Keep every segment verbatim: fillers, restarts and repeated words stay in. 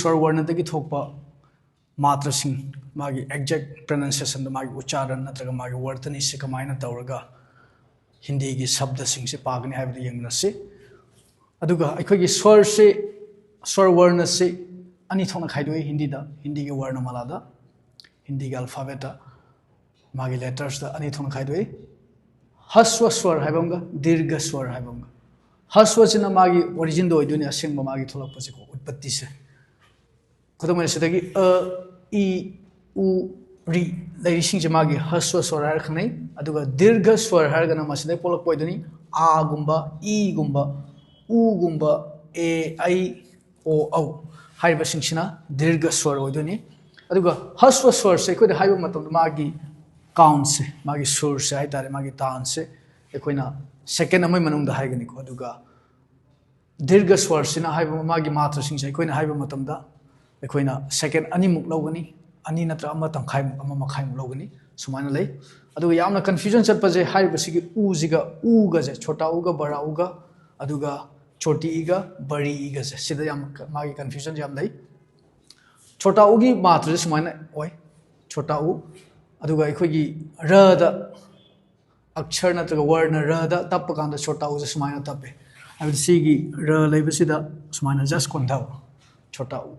ꯁ꯭ꯋꯔ ꯋꯔꯅꯗꯒꯤ ꯊꯣꯛꯄ ꯃꯥꯇ꯭ꯔꯁꯤꯡ, ꯃꯥꯒꯤ exact pronunciationꯗ, ꯃꯥꯒꯤ ꯎꯆꯥꯔꯟ ꯅꯠꯇ꯭ꯔꯒ ꯃꯥꯒꯤ ꯋꯔꯇꯅꯤꯁꯦ ꯀꯃꯥꯏꯅ ꯇꯧꯔꯒ ꯍꯤꯟꯗꯤꯒꯤ ꯁꯕꯗꯁꯤꯡꯁꯦ ꯄꯥꯒꯅꯤ ꯍꯥꯏꯕꯗꯨ ꯌꯦꯡꯃꯤꯟꯅꯁꯤ꯫ ꯑꯗꯨꯒ ꯑꯩꯈꯣꯏꯒꯤ ꯁ꯭ꯋꯔꯁꯤ, ꯁ꯭ꯋꯔ ꯋꯔꯅꯁꯤ ꯑꯅꯤ ꯊꯣꯛꯅ ꯈꯥꯏꯗꯣꯛꯏ ꯍꯤꯟꯗꯤꯗ, ꯍꯤꯟꯗꯤꯒꯤ ꯋꯔꯅꯃꯥꯂꯥꯗ, ꯍꯤꯟꯗꯤꯒꯤ alphabetꯇ꯫ ꯃꯥꯒꯤ lettersꯇ ꯑꯅꯤ ꯊꯣꯛꯅ ꯈꯥꯏꯗꯣꯛꯏ꯫ ꯍꯁ꯭ꯋ ꯁ꯭ꯋꯔ ꯍꯥꯏꯕ ꯑꯃꯒ ꯗꯤꯔꯒ ꯁ꯭ꯋꯔ ꯍꯥꯏꯕ ꯑꯃꯒ꯫ ꯍꯁ꯭ꯋꯁꯤꯅ ꯃꯥꯒꯤ originꯗ ꯑꯣꯏꯗꯣꯏꯅꯤ, ꯑꯁꯦꯡꯕ ꯃꯥꯒꯤ ꯊꯣꯛꯂꯛꯄꯁꯦꯀꯣ, ꯎꯠꯄꯠꯇꯤꯁꯦ꯫ ꯈꯨꯗꯝ ꯑꯣꯏꯅ ꯁꯤꯗꯒꯤ ꯑ, ꯏ, ꯎ, ꯔꯤ ꯂꯩꯔꯤꯁꯤꯡꯁꯦ ꯃꯥꯒꯤ ꯍꯁ꯭ꯋ ꯁ꯭ꯋꯔ ꯍꯥꯏꯔ ꯈꯪꯅꯩ꯫ ꯑꯗꯨꯒ ꯗꯤꯔꯒ ꯁ꯭ꯋꯔ ꯍꯥꯏꯔꯒꯅ ꯃꯁꯤꯗꯩ ꯄꯣꯛꯂꯛꯄ ꯑꯣꯏꯗꯣꯏꯅꯤ꯫ ꯑꯥꯒꯨꯝꯕ, ꯏꯒꯨꯝꯕ, ꯎꯒꯨꯝꯕ, ꯑꯦ, ꯑꯩ, ꯑꯣ, ꯑꯧ ꯍꯥꯏꯔꯤꯕꯁꯤꯡꯁꯤꯅ ꯗꯤꯔꯒ ꯁ꯭ꯋꯔ ꯑꯣꯏꯗꯣꯏꯅꯤ꯫ ꯑꯗꯨꯒ ꯍꯁ꯭ꯋ ꯁ꯭ꯋꯔꯁꯦ ꯑꯩꯈꯣꯏꯗ ꯍꯥꯏꯕ ꯃꯇꯝꯗ ꯃꯥꯒꯤ countꯁꯦ, ꯃꯥꯒꯤ ꯁꯨꯔꯁꯦ ꯍꯥꯏꯇꯥꯔꯦ, ꯃꯥꯒꯤ ꯇꯥꯟꯁꯦ ꯑꯩꯈꯣꯏꯅ second ꯑꯃꯒꯤ ꯃꯅꯨꯡꯗ ꯍꯥꯏꯒꯅꯤꯀꯣ꯫ ꯑꯗꯨꯒ ꯗꯤꯔꯒ ꯁ꯭ꯋꯔꯁꯤꯅ ꯍꯥꯏꯕ ꯃꯥꯒꯤ ꯃꯥꯇ꯭ꯔꯁꯤꯡꯁꯦ ꯑꯩꯈꯣꯏꯅ ꯍꯥꯏꯕ ꯃꯇꯝꯗ ꯑꯩꯈꯣꯏꯅ second ꯑꯅꯤꯃꯨꯛ ꯂꯧꯒꯅꯤ, ꯑꯅꯤ ꯅꯠꯇ꯭ꯔꯒ ꯑꯃ ꯇꯪꯈꯥꯏꯃꯨꯛ, ꯑꯃ ꯃꯈꯥꯏꯃꯨꯛ ꯂꯧꯒꯅꯤ, ꯁꯨꯃꯥꯏꯅ ꯂꯩ꯫ ꯑꯗꯨꯒ ꯌꯥꯝꯅ confusion ꯆꯠꯄꯁꯦ ꯍꯥꯏꯔꯤꯕꯁꯤꯒꯤ ꯎꯁꯤꯒ, ꯎꯒꯁꯦ, ꯁꯣꯔꯇꯥ ꯎꯒ, ꯕꯔꯥ ꯎꯒ, ꯑꯗꯨꯒ ꯆꯣꯇꯤ ꯏꯒ, ꯕꯔꯤ ꯏꯒꯁꯦ, ꯁꯤꯗ ꯌꯥꯝ ꯃꯥꯒꯤ confusion ꯌꯥꯝ ꯂꯩ꯫ ꯁꯣꯔꯇꯥ ꯎꯒꯤ ꯃꯥꯇ꯭ꯔꯁꯦ ꯁꯨꯃꯥꯏꯅ ꯑꯣꯏ, ꯁꯣꯔꯇꯥ ꯎ꯫ ꯑꯗꯨꯒ ꯑꯩꯈꯣꯏꯒꯤ ꯔꯗ ꯑꯛꯁꯔ ꯅꯠꯇ꯭ꯔꯒ ꯋꯔꯅ ꯔꯗ ꯇꯞꯄ ꯀꯥꯟꯗ ꯁꯣꯔꯇꯥ ꯎꯁꯦ ꯁꯨꯃꯥꯏꯅ ꯇꯞꯄꯦ꯫ ꯍꯥꯏꯕꯗꯤ ꯁꯤꯒꯤ ꯔ ꯂꯩꯕꯁꯤꯗ ꯁꯨꯃꯥꯏꯅ just ꯀꯣꯟꯊꯕ, ꯁꯣꯔꯇꯥ ꯎ꯫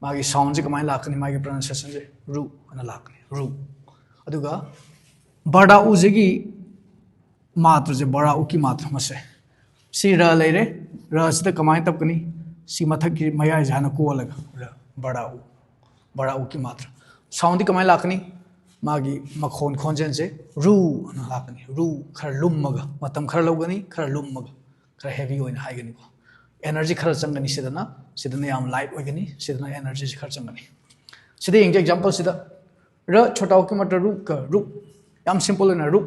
ꯃꯥꯒꯤ soundꯁꯦ ꯀꯃꯥꯏꯅ ꯂꯥꯛꯀꯅꯤ? ꯃꯥꯒꯤ pronunciationꯁꯦ ꯔꯨ ꯑꯅ ꯂꯥꯛꯀꯅꯤ, ꯔꯨ꯫ ꯑꯗꯨꯒ ꯕꯔꯗꯥ ꯎꯁꯤꯒꯤ ꯃꯥꯇ꯭ꯔꯁꯦ, ꯕꯔꯥ ꯎꯀꯤ ꯃꯥꯇ꯭ꯔ ꯃꯁꯦ꯫ ꯁꯤ ꯔ ꯂꯩꯔꯦ, ꯔꯁꯤꯗ ꯀꯃꯥꯏꯅ ꯇꯞꯀꯅꯤ? ꯁꯤ ꯃꯊꯛꯀꯤ ꯃꯌꯥꯏꯁꯦ ꯍꯥꯟꯅ ꯀꯣꯜꯂꯒ ꯔ, ꯕꯔꯥ ꯎ, ꯕꯔꯥ ꯎꯀꯤ ꯃꯥꯇ꯭ꯔ꯫ Soundꯗꯤ ꯀꯃꯥꯏꯅ ꯂꯥꯛꯀꯅꯤ? ꯃꯥꯒꯤ ꯃꯈꯣꯟ ꯈꯣꯟꯖꯦꯜꯁꯦ ꯔꯨ ꯑꯅ ꯂꯥꯛꯀꯅꯤ꯫ ꯔꯨ ꯈꯔ ꯂꯨꯝꯃꯒ, ꯃꯇꯝ ꯈꯔ ꯂꯧꯒꯅꯤ, ꯈꯔ ꯂꯨꯝꯃꯒ, ꯈꯔ heavy ꯑꯣꯏꯅ ꯍꯥꯏꯒꯅꯤꯀꯣ꯫ Energy ꯈꯔ ꯆꯪꯒꯅꯤ ꯁꯤꯗꯅ, ꯁꯤꯗꯅ ꯌꯥꯝ light ꯑꯣꯏꯒꯅꯤ, ꯁꯤꯗꯅ energyꯁꯦ ꯈꯔ ꯆꯪꯒꯅꯤ꯫ ꯁꯤꯗ ꯌꯦꯡꯁꯦ, exampleꯁꯤꯗ ꯔ ꯁꯣꯔꯇꯥ ꯎꯀꯤ ꯃꯥꯇ꯭ꯔ ꯔꯨ ꯀ ꯔꯨ, ꯌꯥꯝ simple ꯑꯣꯏꯅ ꯔꯨ,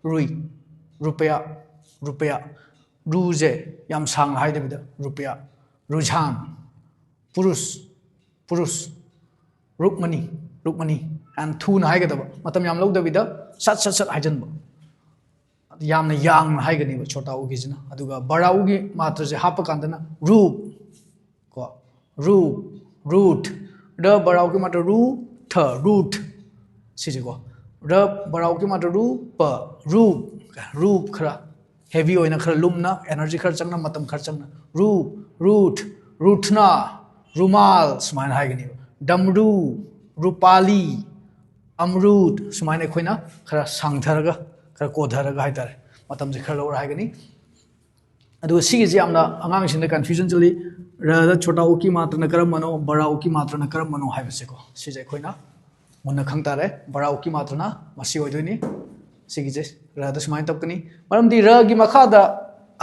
ꯔꯨꯏ, ꯔꯨꯄꯌꯥ, ꯔꯨꯄꯌꯥ꯫ ꯔꯨꯁꯦ ꯌꯥꯝ ꯁꯥꯡꯅ ꯍꯥꯏꯗꯕꯤꯗ ꯔꯨꯄꯌꯥ, ꯔꯨꯖꯥꯟ, ꯄꯨꯔꯨꯁ, ꯄꯨꯔꯨꯁ, ꯔꯨꯛꯃꯅꯤ, ꯔꯨꯛꯃꯅꯤ꯫ ꯌꯥꯝ ꯊꯨꯅ ꯍꯥꯏꯒꯗꯕ, ꯃꯇꯝ ꯌꯥꯝ ꯂꯧꯗꯕꯤꯗ ꯁꯠ ꯁꯠ ꯁꯠ ꯍꯥꯏꯖꯟꯕ꯫ ꯌꯥꯝꯅ ꯌꯥꯡꯅ ꯍꯥꯏꯒꯅꯦꯕ ꯁꯣꯔꯇꯥ ꯎꯒꯤꯁꯤꯅ꯫ ꯑꯗꯨꯒ ꯕꯔꯥ ꯎꯒꯤ ꯃꯥꯇ꯭ꯔꯁꯦ ꯍꯥꯞꯄ ꯀꯥꯟꯗꯅ ꯔꯨ ꯀꯣ, ꯔꯨ, ꯔꯨꯠ꯫ ꯔ ꯕꯔꯥ ꯎꯀꯤ ꯃꯥꯇ꯭ꯔ ꯔꯨ, ꯊ, ꯔꯨꯠ꯫ ꯁꯤꯁꯦꯀꯣ꯫ ꯔ ꯕꯔꯥ ꯎꯀꯤ ꯃꯥꯇ꯭ꯔ ꯔꯨ, ꯄ, ꯔꯨꯞ꯫ ꯔꯨꯞ ꯈꯔ heavy ꯑꯣꯏꯅ, ꯈꯔ ꯂꯨꯝꯅ, energy ꯈꯔ ꯆꯪꯅ, ꯃꯇꯝ ꯈꯔ ꯆꯪꯅ꯫ ꯔꯨ, ꯔꯨꯠ, ꯔꯨꯊꯅꯥ, ꯔꯨꯃꯥꯜ ꯁꯨꯃꯥꯏꯅ ꯍꯥꯏꯒꯅꯦꯕ꯫ ꯗꯝꯔꯨ, ꯔꯨꯄꯥꯂꯤ, ꯑꯝꯔꯨꯠ ꯁꯨꯃꯥꯏꯅ ꯑꯩꯈꯣꯏꯅ ꯈꯔ ꯁꯥꯡꯊꯔꯒ, ꯈꯔ ꯀꯣꯊꯔꯒ ꯍꯥꯏꯇꯥꯔꯦ, ꯃꯇꯝꯁꯦ ꯈꯔ ꯂꯧꯔ ꯍꯥꯏꯒꯅꯤ꯫ ꯑꯗꯨꯒ ꯁꯤꯒꯤꯁꯦ ꯌꯥꯝꯅ ꯑꯉꯥꯡꯁꯤꯡꯗ confusion ꯆꯠꯂꯤ꯫ ꯔꯗ ꯁꯣꯇꯥ ꯎꯀꯤ ꯃꯥꯇ꯭ꯔꯅ ꯀꯔꯝꯕꯅꯣ, ꯕꯔꯥ ꯎꯀꯤ ꯃꯥꯇ꯭ꯔꯅ ꯀꯔꯝꯕꯅꯣ ꯍꯥꯏꯕꯁꯦꯀꯣ, ꯁꯤꯁꯦ ꯑꯩꯈꯣꯏꯅ ꯃꯨꯟꯅ ꯈꯪ ꯇꯥꯔꯦ꯫ ꯕꯔꯥ ꯎꯀꯤ ꯃꯥꯇ꯭ꯔꯅ ꯃꯁꯤ ꯑꯣꯏꯗꯣꯏꯅꯤ꯫ ꯁꯤꯒꯤꯁꯦ ꯔꯗ ꯁꯨꯃꯥꯏꯅ ꯇꯞꯀꯅꯤ, ꯃꯔꯝꯗꯤ ꯔꯒꯤ ꯃꯈꯥꯗ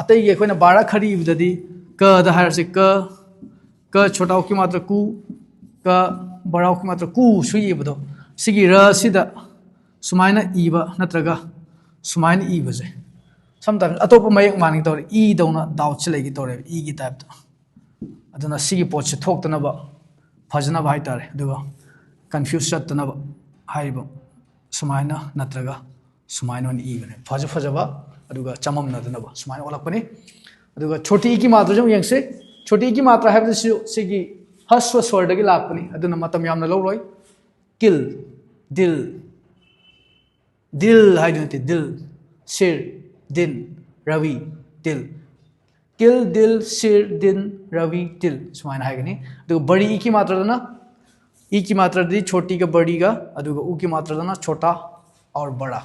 ꯑꯇꯩꯒꯤ ꯑꯩꯈꯣꯏꯅ ꯕꯥꯔꯥ ꯈꯔꯤ ꯏꯕꯗꯗꯤ ꯀꯗ ꯍꯥꯏꯔꯁꯦ, ꯀ, ꯀ ꯁꯣꯇꯥ ꯎꯀꯤ ꯃꯥꯇ꯭ꯔ ꯀꯨ, ꯀ ꯕꯔꯥ ꯎꯀꯤ ꯃꯥꯇ꯭ꯔ ꯀꯨ ꯁꯨ ꯏꯕꯗꯣ, ꯁꯤꯒꯤ ꯔꯁꯤꯗ ꯁꯨꯃꯥꯏꯅ ꯏꯕ ꯅꯠꯇ꯭ꯔꯒ ꯁꯨꯃꯥꯏꯅ ꯏꯕꯁꯦ sometimes ꯑꯇꯣꯞꯄ ꯃꯌꯦꯛ ꯃꯥꯟꯒꯦ ꯇꯧꯔꯦ, ꯏꯗꯧꯅ doubtꯁꯦ ꯂꯩꯒꯦ ꯇꯧꯔꯦꯕ, ꯏꯒꯤ typeꯇ꯫ ꯑꯗꯨꯅ ꯁꯤꯒꯤ ꯄꯣꯠꯁꯦ ꯊꯣꯛꯇꯅꯕ, ꯐꯖꯅꯕ ꯍꯥꯏꯇꯥꯔꯦ, ꯑꯗꯨꯒ confuse ꯆꯠꯇꯅꯕ ꯍꯥꯏꯔꯤꯕ ꯁꯨꯃꯥꯏꯅ ꯅꯠꯇ꯭ꯔꯒ ꯁꯨꯃꯥꯏꯅ ꯑꯣꯏꯅ ꯏꯕꯅꯦ, ꯐꯁꯨ ꯐꯖꯕ ꯑꯗꯨꯒ ꯆꯃꯝꯅꯗꯅꯕ ꯁꯨꯃꯥꯏꯅ ꯑꯣꯜꯂꯛꯄꯅꯤ꯫ ꯑꯗꯨꯒ ꯁꯣꯇꯤ ꯏꯀꯤ ꯃꯥꯇ꯭ꯔꯁꯨ ꯑꯃꯨꯛ ꯌꯦꯡꯁꯤ꯫ ꯁꯣꯇꯤ ꯏꯀꯤ ꯃꯥꯇ꯭ꯔ ꯍꯥꯏꯕꯁꯤꯁꯨ ꯁꯤꯒꯤ ꯍꯁ꯭ꯋ ꯁ꯭ꯋꯔꯗꯒꯤ ꯂꯥꯛꯄꯅꯤ, ꯑꯗꯨꯅ ꯃꯇꯝ ꯌꯥꯝꯅ ꯂꯧꯔꯣꯏ꯫ ꯀꯤꯜ, ꯗꯤꯜ, ꯗꯤꯜ ꯍꯥꯏꯗꯨ ꯅꯠꯇꯦ, ꯗꯤꯜ, ꯁꯤꯔ, ꯗꯤꯟ, ꯔꯥꯕꯤ, ꯇꯤꯜ꯫ ꯀꯤꯜ, ꯗꯤꯜ, ꯁꯤꯔ, ꯗꯤꯟ, ꯔꯥꯕꯤ, ꯇꯤꯜ ꯁꯨꯃꯥꯏꯅ ꯍꯥꯏꯒꯅꯤ꯫ ꯑꯗꯨꯒ ꯕꯔꯤ ꯏꯀꯤ ꯃꯥꯇ꯭ꯔꯗꯅ, ꯏꯀꯤ ꯃꯥꯇ꯭ꯔꯗꯤ ꯁꯣꯇꯤꯒ ꯕꯔꯤꯒ, ꯑꯗꯨꯒ ꯎꯀꯤ ꯃꯥꯇ꯭ꯔꯗꯅ ꯁꯣꯇꯥ ꯑꯣꯔ ꯕꯔꯥ꯫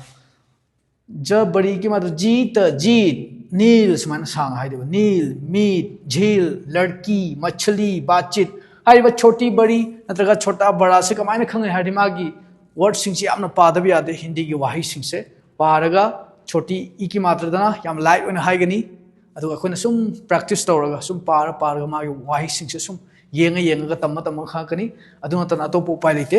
ꯖ ꯕꯔꯤ ꯏꯀꯤ ꯃꯥꯇ꯭ꯔ ꯖꯤ, ꯇ, ꯖꯤꯠ, ꯅꯤꯜ ꯁꯨꯃꯥꯏꯅ ꯁꯥꯡꯅ ꯍꯥꯏꯗꯣꯏꯕ꯫ ꯅꯤꯜ, ꯃꯤꯠ, ꯖꯤꯜ, ꯂꯔꯀꯤ, ꯃꯆꯂꯤ, ꯕꯥꯆꯤꯠ꯫ ꯍꯥꯏꯔꯤꯕ ꯁꯣꯇꯤ ꯕꯔꯤ ꯅꯠꯇ꯭ꯔꯒ ꯁꯣꯇꯥ ꯕꯔꯥꯁꯦ ꯀꯃꯥꯏꯅ ꯈꯪꯅꯩ ꯍꯥꯏꯔꯗꯤ ꯃꯥꯒꯤ wordꯁꯤꯡꯁꯦ ꯌꯥꯝꯅ ꯄꯥꯗꯕ ꯌꯥꯗꯦ꯫ ꯍꯤꯟꯗꯤꯒꯤ ꯋꯥꯍꯩꯁꯤꯡꯁꯦ ꯄꯥꯔꯒ ꯁꯣꯇꯤ ꯏꯀꯤ ꯃꯥꯇ꯭ꯔꯗꯅ ꯌꯥꯝ light ꯑꯣꯏꯅ ꯍꯥꯏꯒꯅꯤ, ꯑꯗꯨꯒ ꯑꯩꯈꯣꯏꯅ ꯁꯨꯝ practice ꯇꯧꯔꯒ, ꯁꯨꯝ ꯄꯥꯔ ꯄꯥꯔꯒ ꯃꯥꯒꯤ ꯋꯥꯍꯩꯁꯤꯡꯁꯦ ꯁꯨꯝ ꯌꯦꯡꯉ ꯌꯦꯡꯉꯒ ꯇꯝꯃ ꯇꯝꯃꯒ ꯈꯪꯉꯛꯀꯅꯤ꯫ ꯑꯗꯨ ꯅꯠꯇꯅ ꯑꯇꯣꯞꯄ ꯎꯄꯥꯏ ꯂꯩꯇꯦ꯫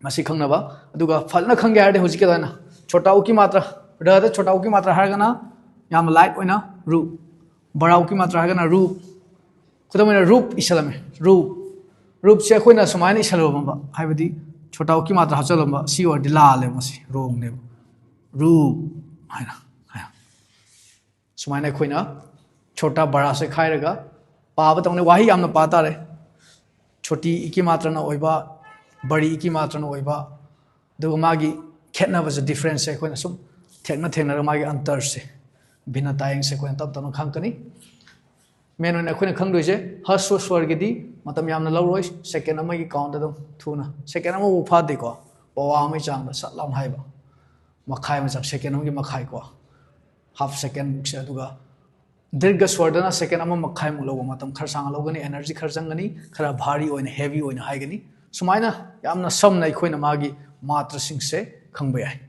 ꯃꯁꯤ ꯈꯪꯅꯕ꯫ ꯑꯗꯨꯒ ꯐꯖꯅ ꯈꯪꯒꯦ ꯍꯥꯏꯔꯗꯤ ꯍꯧꯖꯤꯛꯀꯤ ꯑꯗꯨꯃꯥꯏꯅ ꯁꯣꯇꯥ ꯎꯀꯤ ꯃꯥꯇ꯭ꯔ, ꯔꯗ ꯁꯣꯇꯥ ꯎꯀꯤ ꯃꯥꯇ꯭ꯔ ꯍꯥꯏꯔꯒꯅ ꯌꯥꯝꯅ light ꯑꯣꯏꯅ ꯔꯨ, ꯕꯔꯥ ꯎꯀꯤ ꯃꯥꯇ꯭ꯔ ꯍꯥꯏꯔꯒꯅ ꯔꯨ꯫ ꯈꯨꯗꯝ ꯑꯣꯏꯅ ꯔꯨꯞ ꯏꯁꯜꯂꯝꯃꯦ, ꯔꯨꯞ꯫ ꯔꯨꯞꯁꯦ ꯑꯩꯈꯣꯏꯅ ꯁꯨꯃꯥꯏꯅ ꯏꯁꯜꯂꯝꯕ, ꯍꯥꯏꯕꯗꯤ ꯁꯣꯇꯥ ꯎꯀꯤ ꯃꯥꯇ꯭ꯔ ꯍꯥꯞꯆꯜꯂꯝꯕ, ꯁꯤ ꯑꯣꯏꯔꯗꯤ ꯂꯥꯜꯂꯦꯕ, ꯃꯁꯤ wrongꯅꯦꯕ꯫ ꯔꯨꯞ ꯍꯥꯏꯅ ꯍꯥꯏ꯫ ꯁꯨꯃꯥꯏꯅ ꯑꯩꯈꯣꯏꯅ ꯁꯣꯇꯥ ꯕꯔꯥꯁꯦ ꯈꯥꯏꯔꯒ ꯄꯥꯕ ꯇꯧꯅꯤ꯫ ꯋꯥꯍꯩ ꯌꯥꯝꯅ ꯄꯥ ꯇꯥꯔꯦ꯫ ꯁꯣꯇꯤ ꯏꯀꯤꯃꯥꯇ꯭ꯔꯅ ꯑꯣꯏꯕ, ꯕꯔꯤ ꯏꯀꯤꯃꯥꯇ꯭ꯔꯅ ꯑꯣꯏꯕ, ꯑꯗꯨꯒ ꯃꯥꯒꯤ ꯈꯦꯠꯅꯕꯁꯦ, ꯗꯤꯐ꯭ꯔꯦꯟꯁꯁꯦ ꯑꯩꯈꯣꯏꯅ ꯁꯨꯝ ꯊꯦꯡꯅ ꯊꯦꯡꯅꯔꯒ ꯃꯥꯒꯤ ꯑꯟꯇꯔꯁꯦ, ꯚꯤꯟꯅꯇꯥ ꯌꯦꯡꯁꯦ ꯑꯩꯈꯣꯏꯅ ꯇꯞ ꯇꯞꯅ ꯈꯪꯉꯛꯀꯅꯤ꯫ ꯃꯦꯟ ꯑꯣꯏꯅ ꯑꯩꯈꯣꯏꯅ ꯈꯪꯗꯣꯏꯁꯦ ꯍꯔꯁ ꯁ꯭ꯋꯔꯒꯤꯗꯤ ꯃꯇꯝ ꯌꯥꯝꯅ ꯂꯧꯔꯣꯏ, ꯁꯦꯀꯦꯟ ꯑꯃꯒꯤ ꯀꯥꯎꯟꯗ ꯑꯗꯨꯝ ꯊꯨꯅ, ꯁꯦꯀꯦꯟ ꯑꯃꯐꯥꯎ ꯐꯥꯗꯦꯀꯣ, ꯄꯋꯥ ꯑꯃꯒꯤ ꯆꯥꯡꯗ ꯁꯠ ꯂꯥꯎꯅ ꯍꯥꯏꯕ, ꯃꯈꯥꯏ ꯑꯃ ꯆꯪ, ꯁꯦꯀꯦꯟ ꯑꯃꯒꯤ ꯃꯈꯥꯏꯀꯣ, ꯍꯥꯐ ꯁꯦꯀꯦꯟꯃꯨꯛꯁꯦ꯫ ꯑꯗꯨꯒ ꯗꯤꯔꯒ ꯁ꯭ꯋꯔꯗꯅ ꯁꯦꯀꯦꯟ ꯑꯃ ꯃꯈꯥꯏꯃꯨꯛ ꯂꯧꯕ, ꯃꯇꯝ ꯈꯔ ꯁꯥꯡꯅ ꯂꯧꯒꯅꯤ, ꯑꯦꯅꯔꯖꯤ ꯈꯔ ꯆꯪꯒꯅꯤ, ꯈꯔ ꯚꯥꯔꯤ ꯑꯣꯏꯅ, ꯍꯦꯚꯤ ꯑꯣꯏꯅ ꯍꯥꯏꯒꯅꯤ꯫ ꯁꯨꯃꯥꯏꯅ ꯌꯥꯝꯅ ꯁꯝꯅ ꯑꯩꯈꯣꯏꯅ ꯃꯥꯒꯤ ꯃꯥꯇ꯭ꯔꯁꯤꯡꯁꯦ ꯈꯪꯕ ꯌꯥꯏ꯫